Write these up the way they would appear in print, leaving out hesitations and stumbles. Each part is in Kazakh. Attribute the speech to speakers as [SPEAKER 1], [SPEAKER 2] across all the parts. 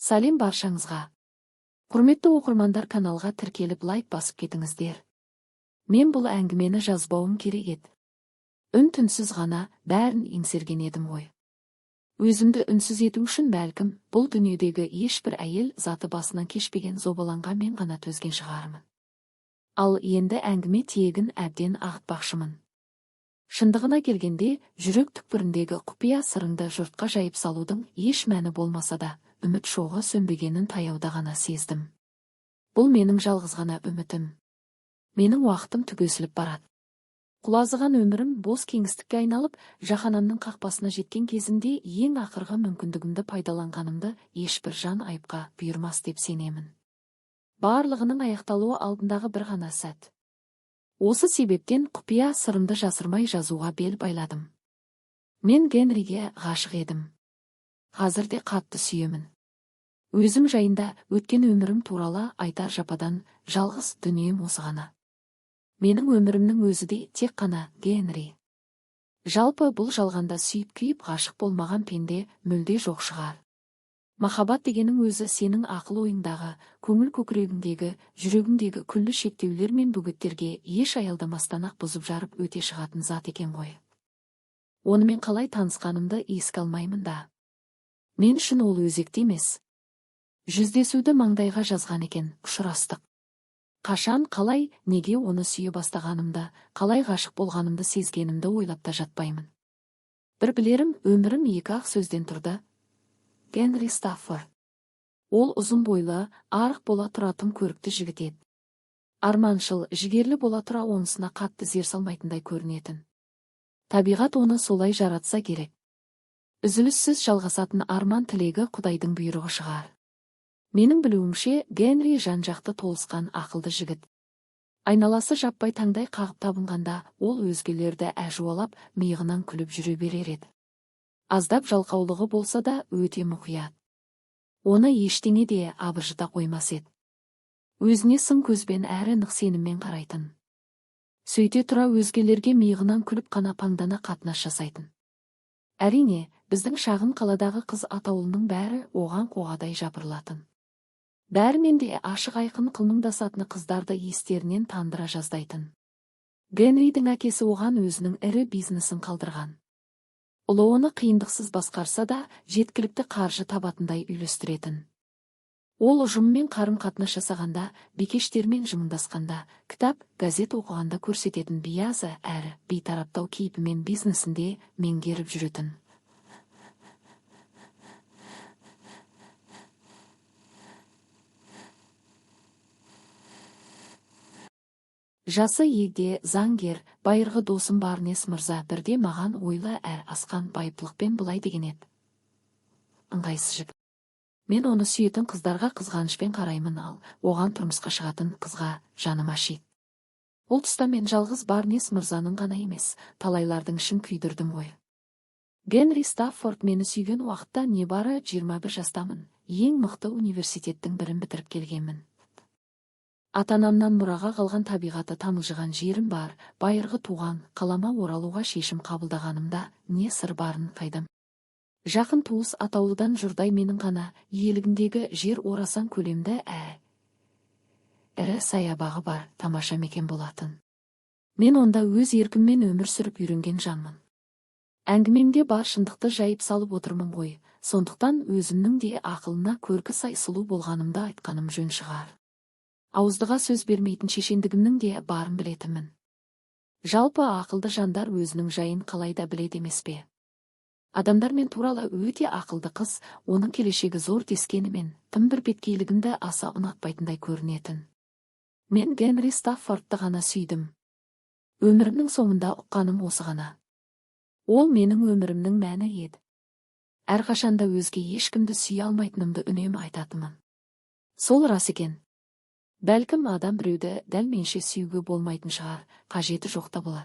[SPEAKER 1] Сәлем баршаңызға. Құрметті оқырмандар, каналға тіркеліп, лайк басып кетіңіздер. Мен бұл әңгімені жазбауым керек еді. Үн-түнсіз ғана бәрін еңсерген едім ғой. Өзімді үнсіз ету үшін, бәлкім, бұл дүниедегі ешбір әйел заты басынан кешпеген зобалаңға мен ғана төзген шығармын. Ал енді әңгіме тиегін әбден ағытпақшымын. Шындығына келгенде, жүрек түкпіріндегі құпия сырыңды жұртқа жайып салудың еш мәні болмаса да, үміт шоғы сөнбегенін таяуда ғана сездім. Бұл менің жалғыз ғана үмітім. Менің уақытым түгесіліп барады. Құлазыған өмірім бос кеңістікке айналып, жаһаннамның қақпасына жеткен кезімде ең ақырғы мүмкіндігімді пайдаланғанымды ешбір жан айыпқа бұйырмас деп сенемін. Барлығының аяқталуы алдындағы бір ғана сәт. Осы себептен құпия сырымды жасырмай жазуға бел байладым. Мен Генриге ғашық едім. Қазір де қатты сүйемін. Өзім жайында, өткен өмірім туралы айтар жападан жалғыз дүнием осы ғана. Менің өмірімнің өзі де тек қана Генри. Жалпы, бұл жалғанда сүйіп-күйіп ғашық болмаған пенде мүлде жоқ шығар. Махаббат дегенің өзі сенің ақыл ойыңдағы, көңіл көкірегіңдегі, жүрегіңдегі күллі шектеулер мен бөгеттерге еш аялдамастан-ақ бұзып жарып өте шығатын зат екен ғой. Онымен қалай танысқанымды еске алмаймын да. Мен үшін ол өзекті емес. Жүздесуді маңдайға жазған екен, ұшырастық. Қашан, қалай, неге оны сүйе бастағанымды, қалай ғашық болғанымды сезгенімді ойлап та жатпаймын. Бір білерім, өмірім екі-ақ сөзден тұрды. Генри Стаффорд. Ол ұзын бойлы, арық бола тұра тым көрікті жігіт еді. Арманшыл, жігерлі бола тұра онысына қатты зер салмайтындай көрінетін. Табиғат оны солай жаратса керек. Үзіліссіз жалғасатын арман тілегі құдайдың бұйрығы шығар. Менің білуімше, Генри жан-жақты толысқан ақылды жігіт. Айналасы жаппай таңдай қағып табынғанда, ол өзгелерді әжуалап, миығынан күліп жүре берер еді. Аздап жалқаулығы болса да, өте мұқият. Оны ештеңе де абыржыта қоймас еді. Өзіне сын көзбен әрі нық сеніммен қарайтын. Сөйте тұра өзгелерге миығынан күліп қана паңдана қатынас жасайтын. Әрине, біздің шағын қаладағы қыз атаулының бәрі оған қоғадай жапырылатын. Бәрімен де ашық айқын қылмыңдасатыны қыздарды естерінен тандыра жаздайтын. Генридің әкесі оған өзінің ірі бизнесін қалдырған. Ұлы оны қиындықсыз басқарса да, жеткілікті қаржы табатындай үйлестіретін. Ол ұжыммен қарым-қатынас жасағанда, бикештермен жымыңдасқанда, кітап, газет оқығанда көрсететін биязы әрі бейтараптау кейпімен бизнесінде меңгеріп жүретін. Жасы егде, заңгер, байырғы досым Барнес мырза бірде маған ойлы әр асқан байыптылықпен былай деген еді. Ыңғайсыз жігіт. Мен оны сүйетін қыздарға қызғанышпен қараймын, ал оған тұрмысқа шығатын қызға жаным ашиды. Ол тұста мен жалғыз Барнес мырзаның ғана емес, талайлардың ішін күйдірдім ғой. Генри Стаффорд мені сүйген уақытта небары 21 жастамын, ең мықты университеттің бірін бітіріп келгенмін. Ата-анамнан мұраға қалған табиғаты тамылжыған жерім бар, байырғы туған қалама оралуға шешім қабылдағанымда не сыр барын қайдам. Жақын туыс атаулыдан жұрдай менің ғана иелігімдегі жер орасан көлемді ірі саябағы бар тамаша мекен болатын. Мен онда өз еркіммен өмір сүріп үйренген жанмын. Әңгімемде бар шындықты жайып салып отырмын ғой, сондықтан өзімнің де ақылына көркі сай сұлу болғанымды айтқаным жөн шығар. Ауыздыға сөз бермейтін шешендігімнің де барын білетінмін. Жалпы ақылды жандар өзінің жайын қалай да біледі емес пе? Адамдар мен туралы өте ақылды қыз, оның келешегі зор дескенімен, тым бір беткейлігімді аса ұнатпайтындай көрінетін. Мен Генри Стаффордты ғана сүйдім. Өмірімнің соңында ұққаным осы ғана. Ол менің өмірімнің мәні еді. Әрқашанда өзге ешкімді сүйе алмайтынымды үнемі айтатынмын. Сол рас екен. Бәлкім адам біреуді дәл менше сүюге болмайтын шығар, қажеті жоқ та болар.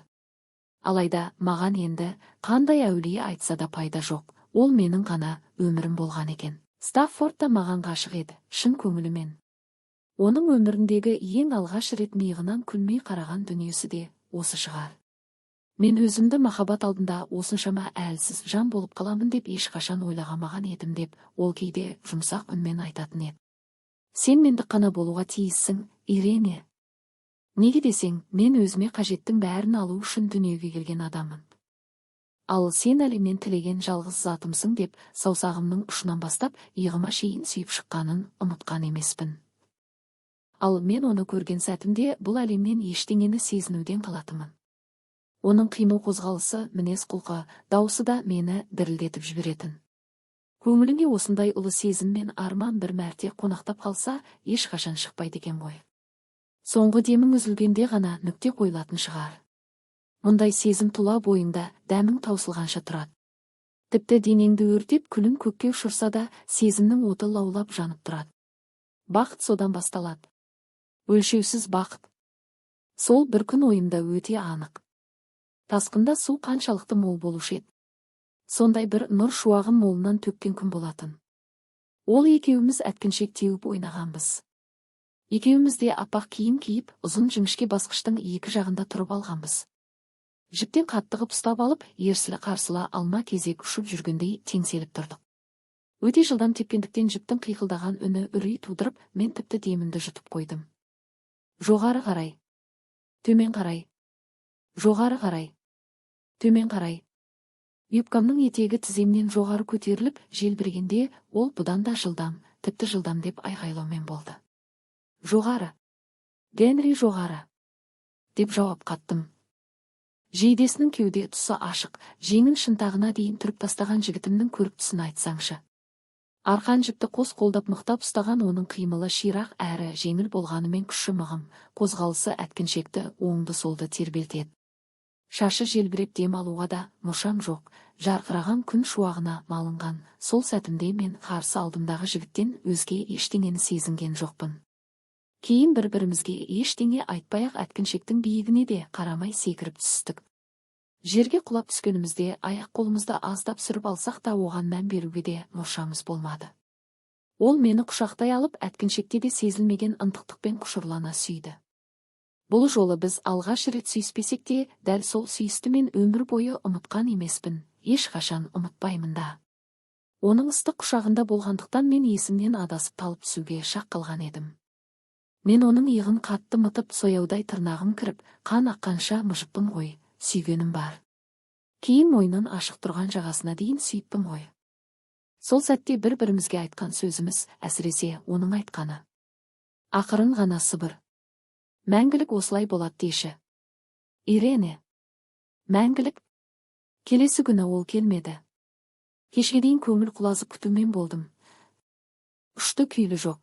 [SPEAKER 1] Алайда маған енді қандай әулие айтса да пайда жоқ, ол менің ғана өмірім болған екен. Стаффорд та маған ғашық еді, шын көңілімен. Оның өміріндегі ең алғаш рет миығынан күлмей қараған дүниесі де осы шығар. Мен өзімді махаббат алдында осыншама әлсіз жан болып қаламын деп ешқашан ойламаған едім деп, ол кейде жұмсақ үнмен айтатын еді. Сен мендік қана болуға тиіссің, Ирене. Неге десең, мен өзіме қажеттің бәрін алу үшін дүниеге келген адаммын. Ал сен әлемнен тілеген жалғыз затымсың деп, саусағымның ұшынан бастап, иығыма шейін сүйіп шыққанын ұмытқан емеспін. Ал мен оны көрген сәтімде бұл әлемнен ештеңені сезінуден қалатынмын. Оның қимыл қозғалысы, мінез құлқы, даусы да мені дірілдетіп жіберетін. Көңіліңе осындай ұлы сезім мен арман бір мәрте қонақтап қалса, ешқашан шықпайды екен ғой. Соңғы демің үзілгенде ғана нүкте қойылатын шығар. Мұндай сезім тұла бойыңда дәмің таусылғанша тұрады. Тіпті денеңді өртеп, күлін көкке ұшырса да, сезімнің оты лаулап жанып тұрады. Бақыт содан басталады. Өлшеусіз бақыт. Сол бір күн ойымда өте анық. Тасқында су қаншалықты мол болушы еді. Сондай бір нұр шуағын молынан төккен күн болатын. Ол екеуміз әткеншек теуіп ойнағанбыз. Екеуміз де аппақ киім киіп, ұзын жіңішке басқыштың екі жағында тұрып алғанбыз. Жіптен қатты қып ұстап алып, ерсілі-қарсылы алма кезек ұшып жүргендей теңселіп тұрдық. Өте жылдам тепкендіктен жіптің қиқылдаған үні үрей тудырып, мен тіпті демімді жұтып қойдым. Жоғары қарай. Төмен қарай. Жоғары қарай. Төмен қарай. Юбкамның етегі тіземнен жоғары көтеріліп, желбірегенде ол бұдан да жылдам, тіпті жылдам деп айғайлаумен болды. Жоғары. Генри, жоғары. Деп жауап қаттым. Жейдесінің кеуде тұсы ашық, жеңін шынтағына дейін түріп тастаған жігітімнің көрік түсін айтсаңшы. Арқан жіпті қос қолдап мықтап ұстаған оның қимылы ширақ әрі жеңіл болғанымен күші мығым, қозғалысы әткеншекті оңды-солды тербелтеді. Шашы желбіреп дем алуға да мұршам жоқ, жарқыраған күн шуағына малынған, сол сәтімде мен қарсы алдымдағы жігіттен өзге ештеңені сезінген жоқпын. Кейін бір-бірімізге ештеңе айтпай-ақ әткеншектің биігіне де қарамай секіріп түстік. Жерге құлап түскенімізде аяқ қолымызды аздап сүріп алсақ та оған мән беруге де мұршамыз болмады. Ол мені құшақтай алып, әткеншекте де сезілмеген ынтықтықпен құшырлана сүйді. Бұл жолы біз алғаш рет сүйіспесек те, дәл сол сүйісті мен өмір бойы ұмытқан емеспін, ешқашан ұмытпаймын да. Оның ыстық құшағында болғандықтан мен есімнен адасып талып түсуге шақ қалған едім. Мен оның иығын қатты мытып, сояудай тырнағым кіріп, қан аққанша мыжыппын ғой, сүйгенім бар. Кейін мойнын ашық тұрған жағасына дейін сүйіппін ғой. Сол сәтте бір-бірімізге айтқан сөзіміз, әсіресе оның айтқаны. Ақырын ғана сыбыр. Мәңгілік осылай болады деші. Ирене. Мәңгілік. Келесі күні ол келмеді. Кешке дейін көңіл құлазып күтумен болдым. Ұшты күйлі жоқ.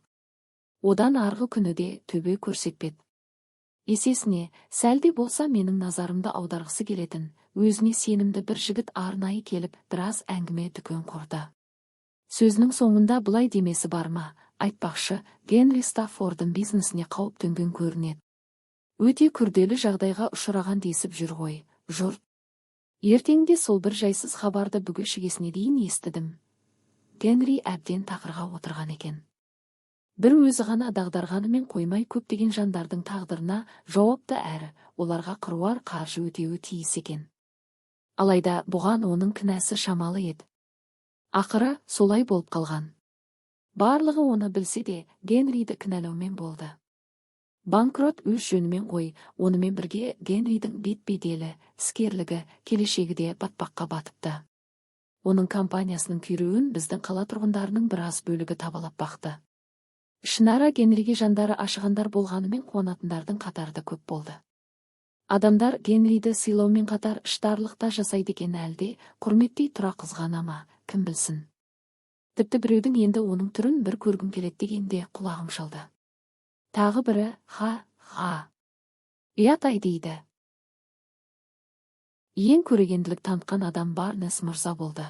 [SPEAKER 1] Одан арғы күні де төбе көрсетпеді. Есесіне, сәл де болса менің назарымды аударғысы келетін, өзіне сенімді бір жігіт арнайы келіп, біраз әңгіме дүкен құрды. Сөзінің соңында былай демесі бар ма, айтпақшы, Генри Стаффордың бизнесіне қауіп төнген көрінеді. Өте күрделі жағдайға ұшыраған десіп жүр ғой, жұрт. Ертеңде сол бір жайсыз хабарды бүге-шігесіне дейін естідім. Генри әбден тақырға отырған екен. Бір өзі ғана дағдарғанымен қоймай көптеген жандардың тағдырына жауапты әрі оларға қыруар қаржы өтеуі тиіс екен. Алайда бұған оның кінәсі шамалы еді. Ақыры солай болып қалған. Барлығы оны білсе де, Генриді кінәлаумен болды. Банкрот өз жөнімен ғой, онымен бірге Генридің бет-беделі, іскерлігі, келешегі де батпаққа батыпты. Оның компаниясының күйреуін біздің қала тұрғындарының біраз бөлігі табалап бақты. Ішінара Генриге жандары ашығандар болғанымен қуанатындардың қатары да көп болды. Адамдар Генриді сыйлаумен қатар іштарлық та жасайды екен әлде, құрметтей тұра қызғана ма, кім білсін. Тіпті біреудің енді оның түрін бір көргім келеді дегенде құлағым шалды. Тағы бірі, ха-ха. Ұят-ай дейді. Ең көрегенділік танытқан адам Барнес мырза болды.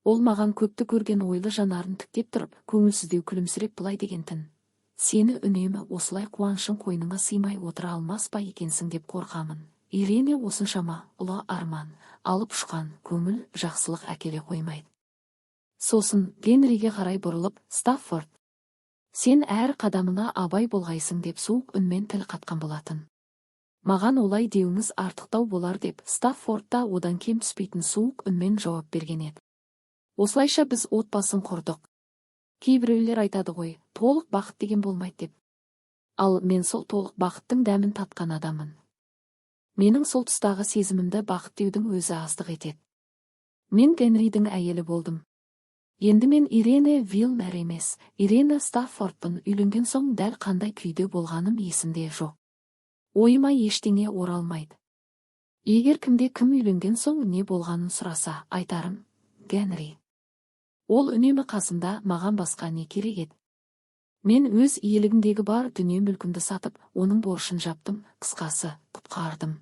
[SPEAKER 1] Ол маған көпті көрген ойлы жанарын тіктеп тұрып, көңілсіздеу күлімсіреп былай дегентін. Сені үнемі осылай қуанышың қойныңа сыймай отыра алмас па екенсің деп қорқамын. Ирене осыншама ұлы арман, алып ұшқан көңіл жақсылық әкеле қоймайды. Сосын Генриге қарай бұрылып, Стаффорд, сен әр қадамыңа абай болғайсың деп суық үнмен тіл қатқан болатын. Маған олай деуіңіз артықтау болар деп Стаффорд та одан кем түспейтін суық үнмен жауап берген еді. Осылайша біз отбасын құрдық. Кейбіреулер айтады ғой, толық бақыт деген болмайды деп. Ал мен сол толық бақыттың дәмін татқан адаммын. Менің сол тұстағы сезімімді бақыт деудің өзі аздық етеді. Мен Генридің әйелі болдым. Енді мен Ирене Вилмер емес, Ирена Стаффордпын. Үйленген соң дәл қандай күйде болғаным есімде жоқ. Ойыма ештеңе оралмайды. Егер кімде кім үйленген соң не болғанын сұраса, айтарым, Генри. Ол үнемі қасымда, маған басқа не керек еді? Мен өз иелігімдегі бар дүние мүлкімді сатып, оның борышын жаптым, қысқасы, құтқардым.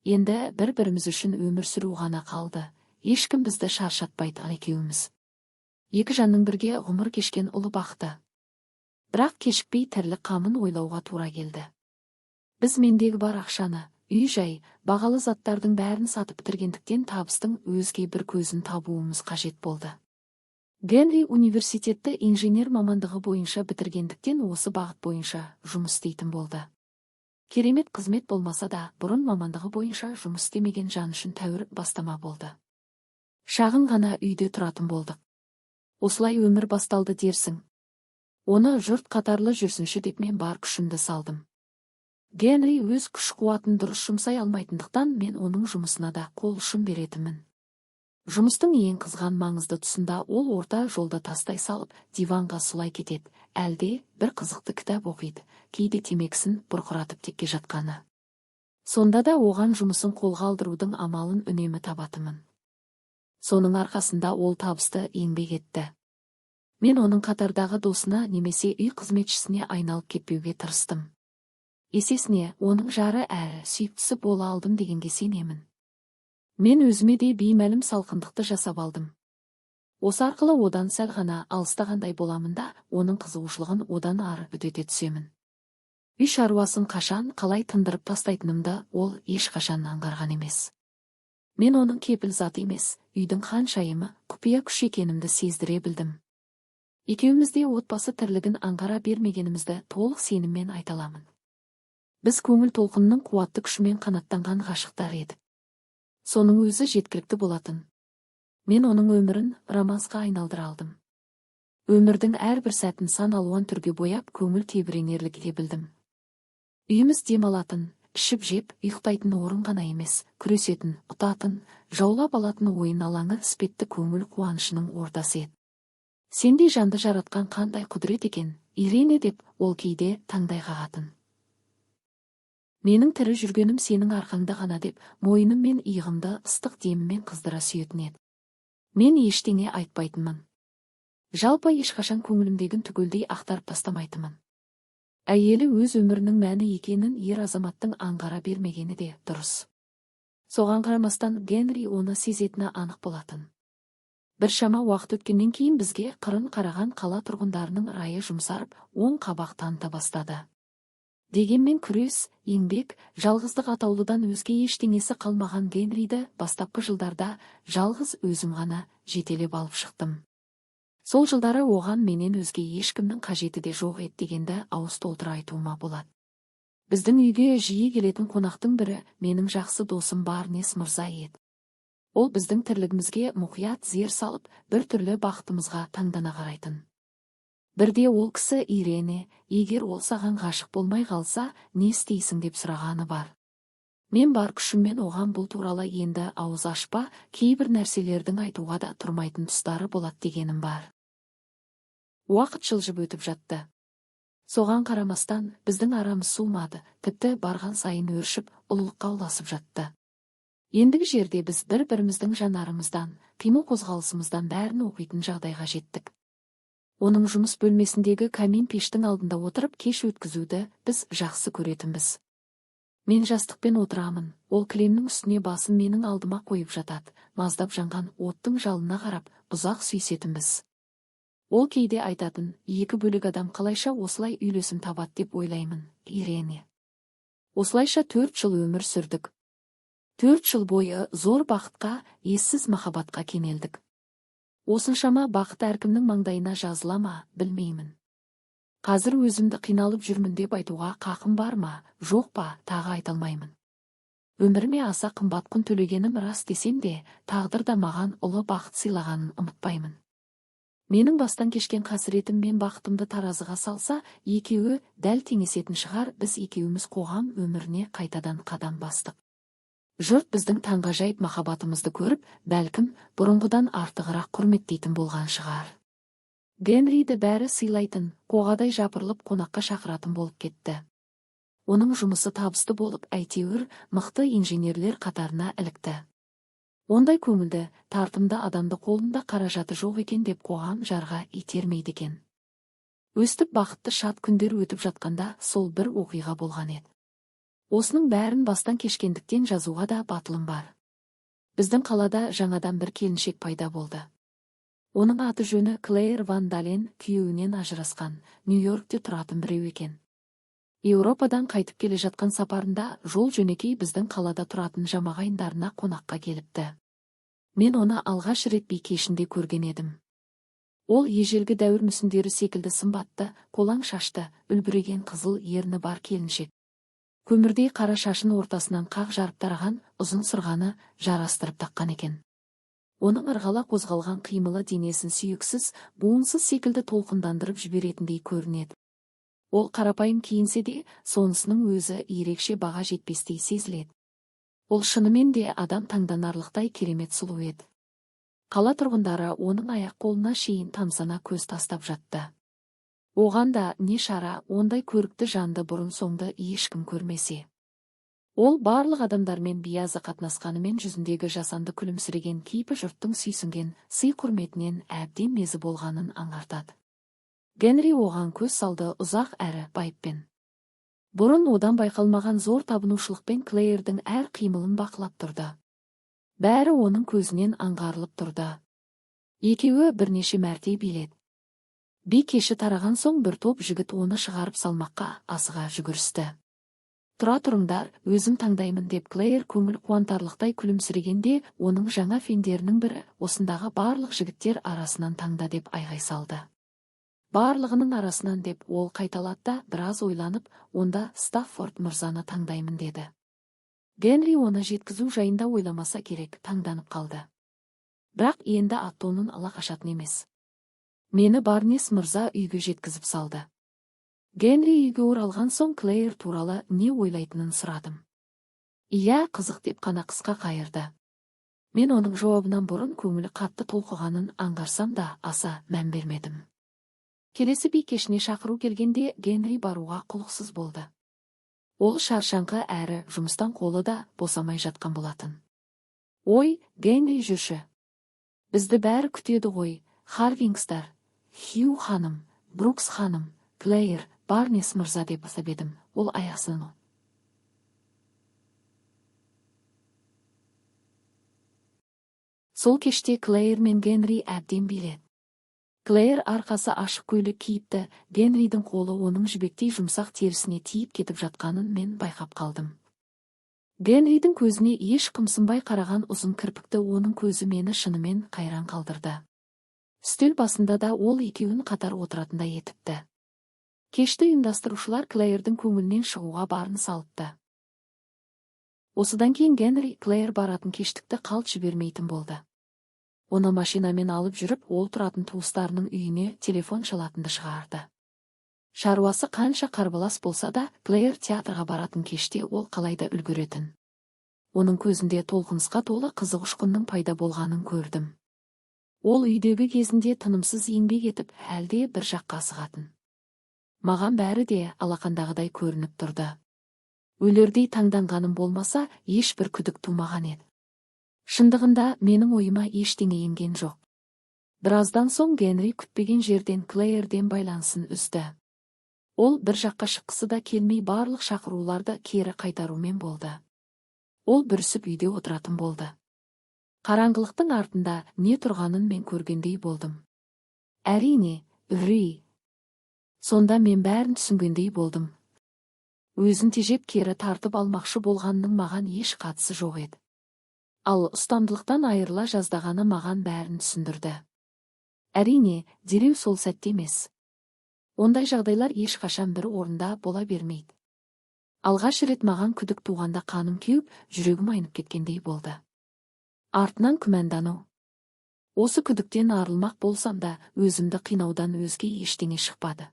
[SPEAKER 1] Енді бір-біріміз үшін өмір сүру ғана қалды. Ешкім бізді шаршатпайды екеуміз. Екі жанның бірге ғұмыр кешкен ұлы бақыты. Бірақ кешікпей тірлік қамын ойлауға тура келді. Біз мендегі бар ақшаны, үй-жай, бағалы заттардың бәрін сатып бітіргендіктен табыстың өзге бір көзін табуымыз қажет болды. Генри университетті инженер мамандығы бойынша бітіргендіктен осы бағыт бойынша жұмыс істейтін болды. Керемет қызмет болмаса да, бұрын мамандығы бойынша жұмыс істемеген жан үшін тәуір бастама болды. Шағын ғана үйде тұратын болдық. Осылай өмір басталды дерсің. Оны жұрт қатарлы жүрсінші деп мен бар күшімді салдым. Генри өз күш-қуатын дұрыс жұмсай алмайтындықтан мен оның жұмысына да қол ұшын беретінмін. Жұмыстың ең қызған маңызды тұсында ол орта жолда тастай салып, диванға сұлай кетеді, әлде бір қызықты кітап оқиды, кейде темекісін бұрқыратып текке жатқаны. Сонда да оған жұмысын қолға алдырудың амалын үнемі табатынмын. Соның арқасында ол табысты еңбек етті. Мен оның қатардағы досына немесе үй қызметшісіне айналып кетпеуге тырыстым. Есесіне, оның жары әрі сүйіктісі бола алдым дегенге сенемін. Мен өзіме де беймәлім салқындықты жасап алдым. Осы арқылы одан сәл ғана алыстағандай боламын да, оның қызығушылығын одан ары үдете түсемін. Үй шаруасын қашан, қалай тындырып тастайтынымды ол ешқашан аңғарған емес. Мен оның кепіл заты емес, үйдің ханшайымы, құпия күш екенімді сездіре білдім. Екеуміз де отбасы тірлігін аңғара бермегенімізді толық сеніммен айта аламын. Біз көңіл толқынының қуатты күшімен қанаттанған ғашықтар едік. Соның өзі жеткілікті болатын. Мен оның өмірін романсқа айналдыра алдым. Өмірдің әрбір сәтін сан алуан түрге бояп, көңіл тебіренерлік ете білдім. Үйіміз демалатын, ішіп-жеп, ұйықтайтын орын ғана емес, күресетін, ұтатын, жаулап алатын ойын алаңы іспетті көңіл қуанышының ортасы еді. Сендей жанды жаратқан қандай құдірет екен, Ирене деп ол кейде таңдай қағатын. Менің тірі жүргенім сенің арқаңда ғана деп, мойыным мен иығымды ыстық демімен қыздыра сүйетін еді. Мен ештеңе айтпайтынмын. Жалпы ешқашан көңілімдегін түгелдей ақтарып тастамайтынмын. Әйелі өз өмірінің мәні екенін ер азаматтың аңғара бермегені де дұрыс. Соған қарамастан Генри оны сезетіні анық болатын. Біршама уақыт өткеннен кейін бізге қырын қараған қала тұрғындарының райы жұмсарып, оң қабақ таныта бастады. Дегенмен күрес, еңбек, жалғыздық атаулыдан өзге ештеңесі қалмаған Генриді бастапқы жылдарда жалғыз өзім ғана жетелеп алып шықтым. Сол жылдары оған менен өзге ешкімнің қажеті де жоқ еді дегенді ауыз толтыра айтуыма болады. Біздің үйге жиі келетін қонақтың бірі менің жақсы досым Барнес мырза еді. Ол біздің тірлігімізге мұқият зер салып, бір түрлі бақытымызға таңдана қарайтын. Бірде ол кісі Ирене, егер ол саған ғашық болмай қалса, не істейсің деп сұрағаны бар. Мен бар күшіммен оған бұл туралы енді ауыз ашпа, кейбір нәрселердің айтуға да тұрмайтын тұстары болады дегенім бар. Уақыт жылжып өтіп жатты. Соған қарамастан біздің арамыз суымады, тіпті барған сайын өршіп, ұлылыққа ұласып жатты. Ендігі жерде біз бір-біріміздің жанарымыздан, қимыл қозғалысымыздан бәрін оқитын жағдайға жеттік. Оның жұмыс бөлмесіндегі камин пештің алдында отырып кеш өткізуді біз жақсы көретінбіз. Мен жастықпен отырамын, ол кілемнің үстіне басын менің алдыма қойып жатады, маздап жанған оттың жалынына қарап, ұзақ сүйісетінбіз. Ол кейде айтатын, екі бөлек адам қалайша осылай үйлесім табады деп ойлаймын, Ирене. Осылайша 4 жыл өмір сүрдік. 4 жыл бойы зор бақытқа, ессіз махаббатқа кенелдік. Осыншама бақыт әркімнің маңдайына жазыла ма, білмеймін. Қазір өзімді қиналып жүрмін деп айтуға қақым бар ма, жоқ па, тағы айта алмаймын. Өміріме аса қымбат құн төлегенім рас десем де, тағдыр да маған ұлы бақыт сыйлағанын ұмытпаймын. Менің бастан кешкен қасіретім мен бақытымды таразыға салса, екеуі дәл теңесетін шығар. Біз екеуміз қоғам өміріне қайтадан қадам бастық. Жұрт біздің таңғажайып махаббатымызды көріп, бәлкім, бұрынғыдан артығырақ құрметтейтін болған шығар. Генриді бәрі сыйлайтын, қоғадай жапырылып қонаққа шақыратын болып кетті. Оның жұмысы табысты болып, әйтеуір мықты инженерлер қатарына ілікті. Ондай көңілді, тартымды адамды қолында қаражаты жоқ екен деп қоғам жарға итермейді екен. Өстіп бақытты шат күндер өтіп жатқанда сол бір оқиға болған еді. Осының бәрін бастан кешкендіктен жазуға да батылым бар. Біздің қалада жаңадан бір келіншек пайда болды. Оның аты жөні Клэйр Ван Дален, күйеуінен ажырасқан, Нью-Йоркте тұратын біреу екен. Еуропадан қайтып келе жатқан сапарында жол жөнекей біздің қалада тұратын жамағайындарына қонаққа келіпті. Мен оны алғаш рет би кешінде көрген едім. Ол ежелгі дәуір мүсіндері секілді сымбатты, қолаң шашты, үлбіреген қызыл ерні бар келіншек. Көмірдей қара шашын ортасынан қақ жарып тараған ұзын сырғаны жарастырып таққан екен. Оның ырғала қозғалған қимылы денесін сүйексіз, буынсыз секілді толқындандырып жіберетіндей көрінеді. Ол қарапайым киінсе де, сонысының өзі ерекше баға жетпестей сезіледі. Ол шынымен де адам таңданарлықтай керемет сұлу еді. Қала тұрғындары оның аяқ-қолына шейін тамсана көз тастап жатты. Оған да не шара, ондай көрікті жанды бұрын соңды ешкім көрмесе. Ол барлық адамдармен биязы қатынасқанымен, жүзіндегі жасанды күлімсіреген кейпі жұрттың сүйсінген сый-құрметінен әбден мезі болғанын аңғартады. Генри оған көз салды ұзақ әрі байыппен. Бұрын одан байқалмаған зор табынушылықпен Клэйрдің әр қимылын бақылап тұрды. Бәрі оның көзінен аңғарылып тұрды. Екеуі бірнеше мәрте биледі. Би кеші тараған соң бір топ жігіт оны шығарып салмаққа асыға жүгірісті. Тұра тұрыңдар, өзім таңдаймын деп Клэйр көңіл қуантарлықтай күлімсірегенде, оның жаңа фендерінің бірі осындағы барлық жігіттер арасынан таңда деп айғай салды. Барлығының арасынан деп ол қайталады да, біраз ойланып, онда Стаффорд мырзаны таңдаймын деді. Генри оны жеткізу жайында ойламаса керек, таңданып қалды. Бірақ енді ат-тонын ала қашатын емес. Мені Барнес мырза үйге жеткізіп салды. Генри үйге оралған соң Клэйр туралы не ойлайтынын сұрадым. Иә, қызық деп қана қысқа қайырды. Мен оның жауабынан бұрын көңілі қатты толқығанын аңғарсам да, аса мән бермедім. Келесі би кешіне шақыру келгенде Генри баруға құлықсыз болды. Ол шаршаңқы әрі жұмыстан қолы да босамай жатқан болатын. Ой, Генри, жүрші. Бізді бәрі күтеді ғой, Харвингстар, Хью ханым, Брукс ханым, Клэйр, Барнес мырза деп бастап едім, ол аяқсын. Сол кеште Клэйр мен Генри әбден биледі. Клэйр арқасы ашық көйлек киіпті, Генридің қолы оның жібектей жұмсақ терісіне тиіп кетіп жатқанын мен байқап қалдым. Генридің көзіне еш қымсынбай қараған ұзын кірпікті оның көзі мені шынымен қайран қалдырды. Үстел басында да ол екеуін қатар отыратындай етіпті. Кешті ұйымдастырушылар Клэйрдің көңілінен шығуға барын салыпты. Осыдан кейін Генри Клэйр баратын кештікті қалт жібермейтін болды. Оны машинамен алып жүріп, ол тұратын туыстарының үйіне телефон шалатынды шығарды. Шаруасы қанша қарбалас болса да, Клэйр театрға баратын кеште ол қалайда үлгеретін. Оның көзінде толқынысқа толы қызық ұшқынның пайда болғанын көрдім. Ол үйдегі кезінде тынымсыз еңбек етіп, әлде бір жаққа асығатын. Маған бәрі де алақандағыдай көрініп тұрды. Өлердей таңданғаным болмаса, ешбір күдік тумаған еді. Шындығында менің ойыма ештеңе енген жоқ. Біраздан соң Генри күтпеген жерден Клэйрден байланысын үзді. Ол бір жаққа шыққысы да келмей барлық шақыруларды кері қайтарумен болды. Ол бүрісіп үйде отыратын болды. Қараңғылықтың артында не тұрғанын мен көргендей болдым. Әрине, үрей. Сонда мен бәрін түсінгендей болдым. Өзін тежеп кері тартып алмақшы болғанның маған еш қатысы жоқ еді. Ал ұстамдылықтан айырыла жаздағаны маған бәрін түсіндірді. Әрине, дереу сол сәтте емес. Ондай жағдайлар ешқашан бір орында бола бермейді. Алғаш рет маған күдік туғанда қаным кеуіп, жүрегім айнып кеткендей болды. Артынан күмәндану. Осы күдіктен арылмақ болсам да, өзімді қинаудан өзге ештеңе шықпады.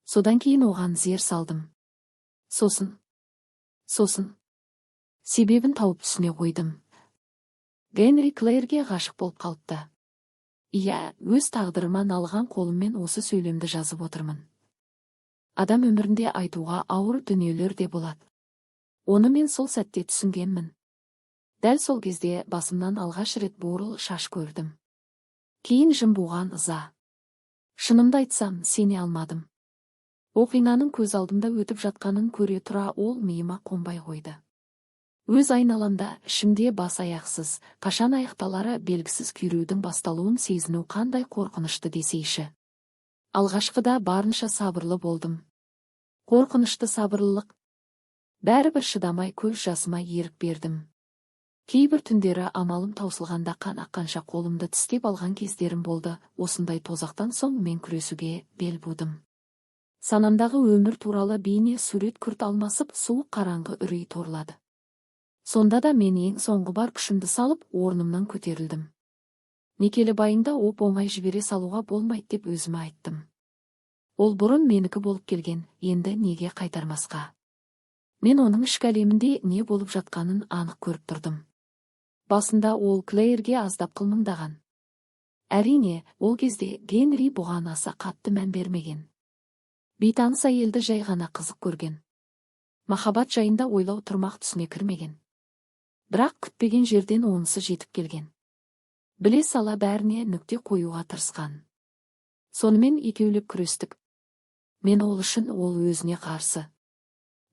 [SPEAKER 1] Содан кейін оған зер салдым. Сосын. Себебін тауып түсіне қойдым. Генри Клэрге ғашық болып қалыпты. Иә, өз тағдырыма налыған қолыммен осы сөйлемді жазып отырмын. Адам өмірінде айтуға ауыр дүниелер де болады. Оны мен сол сәтте түсінгенмін. Дәл сол кезде басымнан алғаш рет бурыл шаш көрдім. Кейін жым буған ыза. Шынымды айтсам, сене алмадым. Оқиғаның көз алдымда өтіп жатқанын көре тұра ол миыма қонбай қойды. Өз айналамда, ішімде бас аяқсыз, қашан аяқталары белгісіз күйреудің басталуын сезіну қандай қорқынышты десейші. Алғашқыда барынша сабырлы болдым. Қорқынышты сабырлылық. Бәрібір шыдамай көз жасыма ерік бердім. Кейбір түндері амалым таусылғанда қан аққанша қолымды тістеп алған кездерім болды. Осындай тозақтан соң мен күресуге бел будым. Санамдағы өмір туралы бейне сурет күрт алмасып, суық қараңғы үрей торлады. Сонда да мен ең соңғы бар күшімді салып, орнымнан көтерілдім. Некелі байыңда оп-оңай жібере салуға болмайды деп өзіме айттым. Ол бұрын менікі болып келген, енді неге қайтармасқа? Мен оның ішкі әлемінде не болып жатқанын анық көріп тұрдым. Басында ол Клэйрге аздап қылмыңдаған. Әрине, ол кезде Генри бұған аса қатты мән бермеген. Бейтаныс әйелді жай ғана қызық көрген. Махаббат жайында ойлау тұрмақ түсіне кірмеген. Бірақ күтпеген жерден онысы жетіп келген. Біле сала бәріне нүкте қоюға тырысқан. Сонымен екеулеп күрестік. Мен ол үшін, ол өзіне қарсы.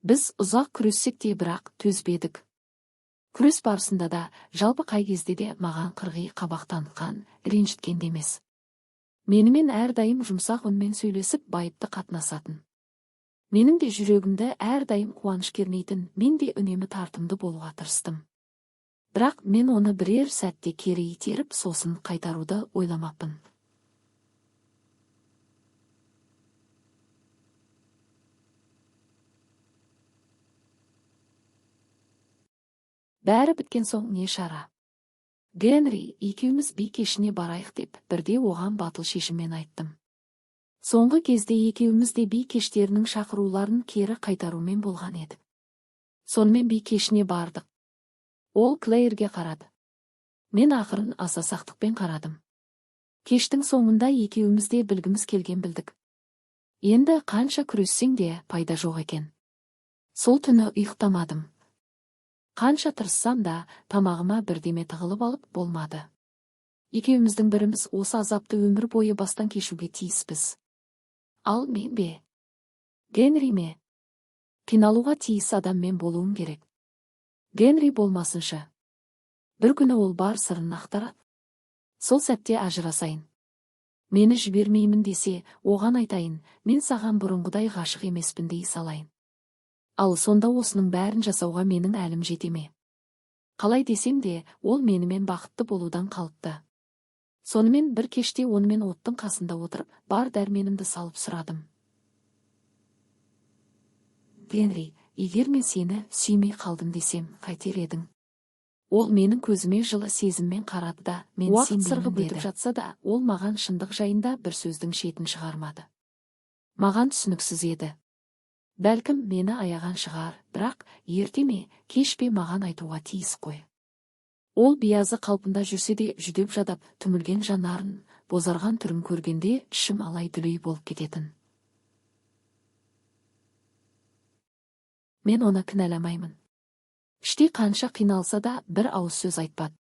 [SPEAKER 1] Біз ұзақ күрессек те бірақ төзбедік. Күрес барысында да, жалпы қай кезде де маған қырғи қабақ танытқан, ренжіткен де емес. Менімен әрдайым жұмсақ үнмен сөйлесіп, байыпты қатынасатын. Менің де жүрегімді әрдайым қуаныш кернейтін, мен де үнемі тартымды болуға тырыстым. Бірақ мен оны бірер сәтте кері итеріп, сосын қайтаруды ойламаппын. Бәрі біткен соң не шара? Генри, екеуміз би кешіне барайық деп, бірде оған батыл шешіммен айттым. Соңғы кезде екеуміз де би кештерінің шақыруларын кері қайтарумен болған еді. Сонымен би кешіне бардық. Ол Клэйрге қарады. Мен ақырын аса сақтықпен қарадым. Кештің соңында екеуміз де білгіміз келген білдік. Енді қанша күрессең де пайда жоқ екен. Сол түні ұйықтамадым. Қанша тырыссам да, тамағыма бірдеме тығылып алып болмады. Екеуміздің біріміз осы азапты өмір бойы бастан кешуге тиіспіз. Ал мен бе? Генри ме? Қиналуға тиіс адам мен болуым керек. Генри болмасыншы. Бір күні ол бар сырын ақтарады. Сол сәтте ажырасайын. Мені жібермеймін десе, оған айтайын, мен саған бұрынғыдай ғашық емеспін дей салайын. Ал сонда осының бәрін жасауға менің әлім жете ме? Қалай десем де, ол менімен бақытты болудан қалыпты. Сонымен бір кеште онымен оттың қасында отырып, бар дәрменімді салып сұрадым. Генри, егер мен сені сүймей қалдым десем, қайтер едің? Ол менің көзіме жылы сезіммен қарады да, мен
[SPEAKER 2] Уақыт
[SPEAKER 1] сенбеймін
[SPEAKER 2] сырғып
[SPEAKER 1] деді.
[SPEAKER 2] өтіп
[SPEAKER 1] Жатса да, ол маған шындық жайында бір сөздің шетін шығармады. Маған түсініксіз еді. Бәлкім мені аяған шығар, бірақ ерте ме, кеш пе маған айтуға тиіс қой. Ол биязы қалпында жүрсе де жүдеп жадап, түңілген жанарын, бозарған түрін көргенде ішім алай-дүлей болып кететін. Мен оны кінәламаймын. Іштей қанша қиналса да бір ауыз сөз айтпады.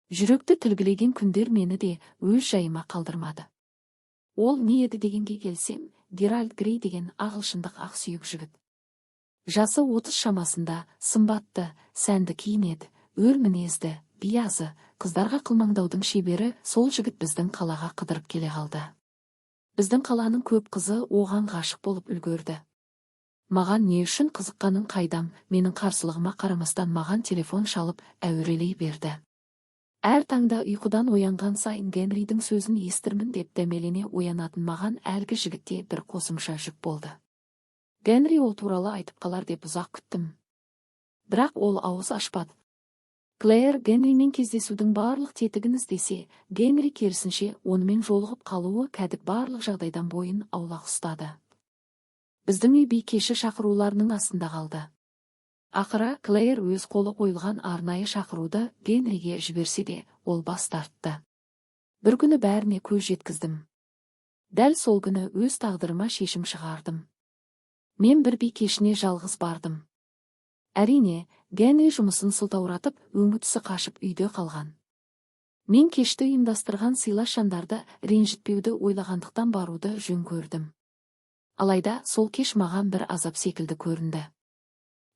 [SPEAKER 1] Жүректі тілгілеген күндер мені де өз жайыма қалдырмады. Ол не еді дегенге келсем, Геральд Грей деген ағылшындық ақсүйек жігіт. Жасы 30 шамасында, сымбатты, сәнді киінеді, өр мінезді, биязы, қыздарға қылмаңдаудың шебері сол жігіт біздің қалаға қыдырып келе қалды. Біздің қаланың көп қызы оған ғашық болып үлгерді. Маған не үшін қызыққанын қайдам, менің қарсылығыма қарамастан маған телефон шалып әурелей берді. Әр таңда ұйқыдан оянған сайын Генридің сөзін естірмін деп дәмелене оянатын маған әлгі жігітте бір қосымша жүк болды. Генри ол туралы айтып қалар деп ұзақ күттім. Бірақ ол ауыз ашпады. Клэр Генримен кездесудің барлық тетігін іздесе, Генри керісінше онымен жолығып қалуы кәдік барлық жағдайдан бойын аулақ ұстады. Біздің үй би кеші шақыруларының астында қалды. Ақыры Клэр өз қолы қойылған арнайы шақыруды Генриге жіберсе де, ол бас тартты. Бір күні бәріне көз жеткіздім. Дәл сол күні өз тағдырыма шешім шығардым. Мен бір би кешіне жалғыз бардым. Әрине, Генри жұмысын сылтауратып, өңі түсі қашып үйде қалған. Мен кешті ұйымдастырған сыйлас жандарды ренжітпеуді ойлағандықтан баруды жөн көрдім. Алайда сол кеш маған бір азап секілді көрінді.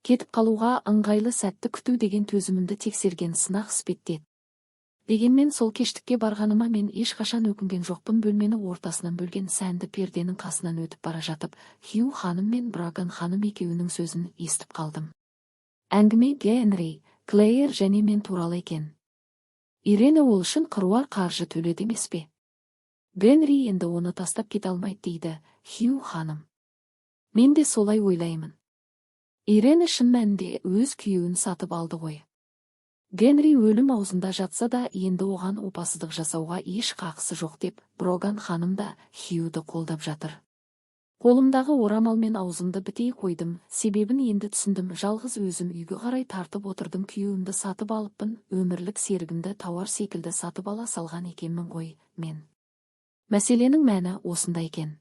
[SPEAKER 1] Кетіп қалуға ыңғайлы сәтті күту деген төзімімді тексерген сынақ іспеттеді. Дегенмен сол кештікке барғаныма мен ешқашан өкінген жоқпын. Бөлмені ортасынан бөлген сәнді перденің қасынан өтіп бара жатып, Хью ханым мен Браган ханым екеуінің сөзін естіп қалдым. Әңгіме Генри, Клэйр және мен туралы екен. Ирена ол үшін қыруар қаржы төледі емес пе? Генри енді оны тастап кете алмайды дейді Хью ханым. Мен де солай ойлаймын. Ирена шын мәнінде өз күйеуін сатып алды ғой. Генри өлім аузында жатса да енді оған опасыздық жасауға еш қақысы жоқ деп Броган ханым да Хьюді қолдап жатыр. Қолымдағы орамалмен аузымды бітей қойдым, себебін енді түсіндім. Жалғыз өзім үйге қарай тартып отырдым. Күйеуімді сатып алыппын, өмірлік серігімді тауар секілді сатып ала салған екенмін ғой мен. Мәселенің мәні осында екен.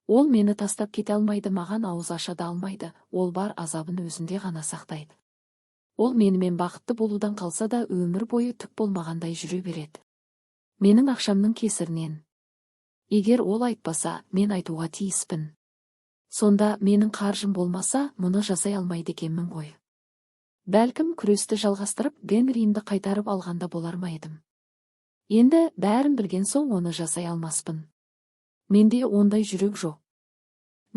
[SPEAKER 1] Ол мені тастап кете алмайды, маған ауыз аша да алмайды, ол бар азабын өзінде ғана сақтайды. Ол менімен бақытты болудан қалса да өмір бойы түк болмағандай жүре береді. Менің ақшамның кесірінен. Егер ол айтпаса, мен айтуға тиіспін. Сонда менің қаржым болмаса, мұны жасай алмайды екенмін ғой. Бәлкім күресті жалғастырып, Генриімді қайтарып алғанда болар ма едім. Енді бәрін білген соң оны жасай алмаспын. Менде ондай жүрек жоқ.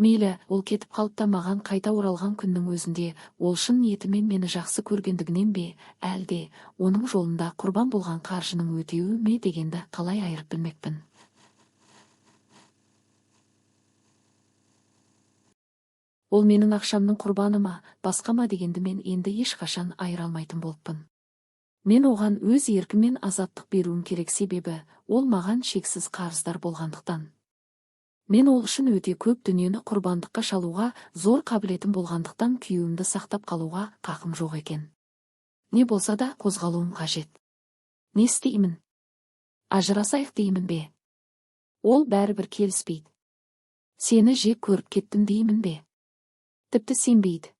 [SPEAKER 1] Мейлі, ол кетіп қалып та маған қайта оралған күннің өзінде ол шын ниетімен мені жақсы көргендігінен бе, әлде оның жолында құрбан болған қаржының өтеуі ме дегенді қалай айырып білмекпін. Ол менің ақшамның құрбаны ма, басқа ма дегенді мен енді ешқашан айыра алмайтын болыппын. Мен оған өз еркіммен азаттық беруім керек, себебі ол маған шексіз қарыздар болғандықтан. Мен ол үшін өте көп дүниені құрбандыққа шалуға зор қабілетім болғандықтан күйеуімді сақтап қалуға қақым жоқ екен. Не болса да қозғалуым қажет. Не істеймін? Ажырасайық деймін бе? Ол бәрібір келіспейді. Сені жек көріп кеттім деймін бе? Тіпті сенбейді.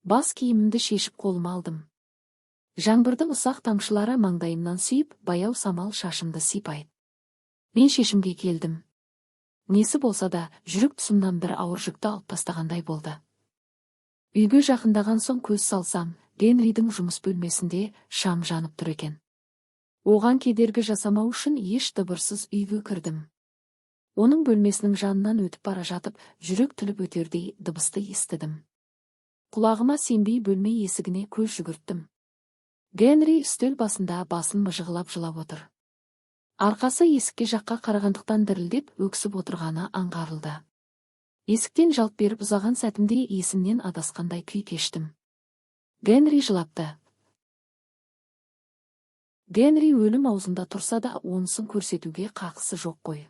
[SPEAKER 1] Бас киімімді шешіп қолыма алдым. Жаңбырдың ұсақ тамшылары маңдайымнан сүйіп, баяу самал шашымды сипайды. Мен шешімге келдім. Несі болса да, жүрек тұсымнан бір ауыр жүкті алып тастағандай болды. Үйге жақындаған соң көз салсам, Генридің жұмыс бөлмесінде шам жанып тұр екен. Оған кедергі жасамау үшін еш дыбырсыз үйге кірдім. Оның бөлмесінің жанынан өтіп бара жатып, жүрек тіліп өтердей дыбысты естідім. Құлағыма сенбей бөлме есігіне көз жүгірттім. Генри үстел басында басын мыжғылап жылап отыр. Арқасы есікке жаққа қарағандықтан дірілдеп өксіп отырғаны аңғарылды. Есіктен жалт беріп ұзаған сәтімде есімнен адасқандай күй кештім. Генри жылапты. Генри өлім аузында тұрса да онысын көрсетуге қақысы жоқ қой.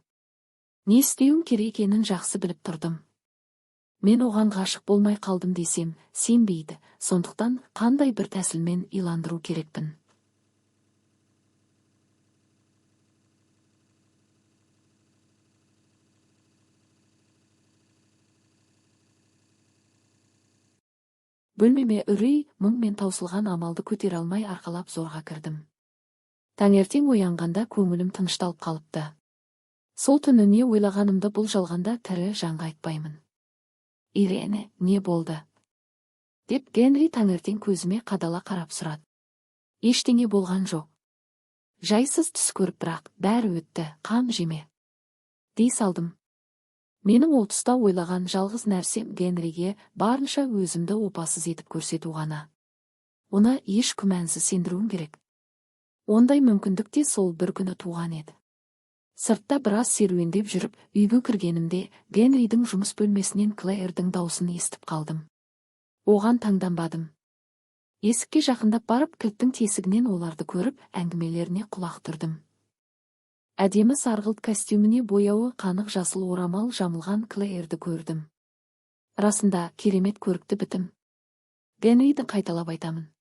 [SPEAKER 1] Не істеуім керек екенін жақсы біліп тұрдым. Мен оған ғашық болмай қалдым десем, сенбейді, сондықтан қандай бір тәсілмен иландыру керекпін. Бөлмеме үрей, мұң мен таусылған амалды көтере алмай арқалап зорға кірдім. Таңертең оянғанда көңілім тынышталып қалыпты. Сол түні не ойлағанымды бұл жалғанда тірі жанға айтпаймын. Ирене, не болды? Деп Генри таңертең көзіме қадала қарап сұрады. Ештеңе болған жоқ. Жайсыз түс көріп бірақ, бәрі өтті, қам жеме. Дей салдым. Менің ол тұста ойлаған жалғыз нәрсем Генриге барынша өзімді опасыз етіп көрсету ғана. Оны еш күмәнсіз сендіруім керек. Ондай мүмкіндік те сол бір күні туған еді. Сыртта біраз серуендеп жүріп, үйге кіргенімде Генридің жұмыс бөлмесінен Клэрдің даусын естіп қалдым. Оған таңданбадым. Есікке жақындап барып, кілттің тесігінен оларды көріп, әңгімелеріне құлақ түрдім. Әдемі сарғылт костюміне бояуы қанық жасыл орамал жамылған Клэрді көрдім. Расында, керемет көрікті бітім. Генриді қайталап айтамын.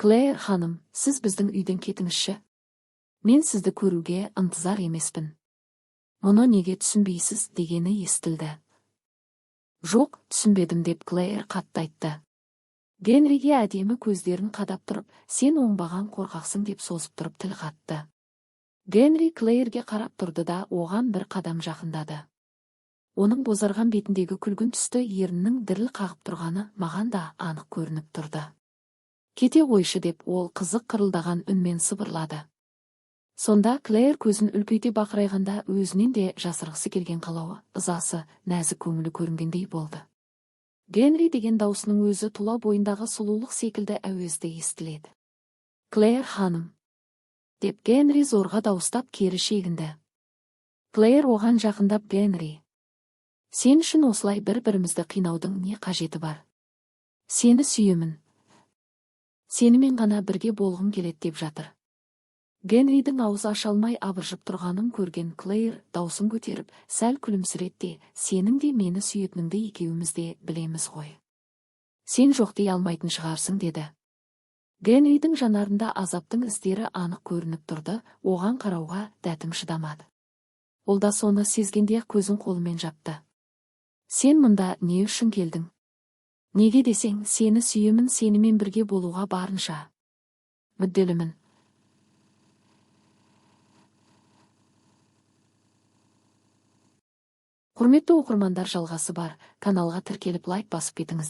[SPEAKER 1] Клэр ханым, сіз біздің үйден кетіңізші. Мен сізді көруге ынтызар емеспін. Мұны неге түсінбейсіз дегені естілді. Жоқ, түсінбедім деп Клэр қатты айтты. Генриге әдемі көздерін қадап тұрып, сен оңбаған қорқақсың деп созып тұрып тіл қатты. Генри Клэрге қарап тұрды да оған бір қадам жақындады. Оның бозарған бетіндегі күлгін түсті ерінінің діріл қағып тұрғаны маған да анық көрініп тұрды. Кете қойшы деп ол қызық қырылдаған үнмен сыбырлады. Сонда Клэр көзін үлкейте бақырайғанда өзінен де жасырғысы келген қалауы, ызасы, нәзік көңілі көрінгендей болды. Генри деген даусының өзі тұла бойындағы сұлулық секілді әуезді естіледі. Клэр ханым, деп Генри зорға дауыстап кері шегінді. Клэр оған жақындап Генри, сен үшін осылай бір-бірімізді қинаудың не қажеті бар? Сені сүйемін. Сенімен ғана бірге болғым келеді деп жатыр. Генридің ауыз аша алмай абыржып тұрғанын көрген Клэр даусын көтеріп, сәл күлімсіреді де, сенің де мені сүйетініңді екеуміз де білеміз ғой. Сен жоқ дей алмайтын шығарсың деді. Генридің жанарында азаптың іздері анық көрініп тұрды, оған қарауға дәтім шыдамады. Ол да соны сезгенде көзін қолымен жапты. Сен мұнда не үшін келдің? Неге десең, сені сүйемін, сенімен бірге болуға барынша мүдделімін. Құрметті оқырмандар, жалғасы бар. Каналға тіркеліп лайк басып кетіңіздер.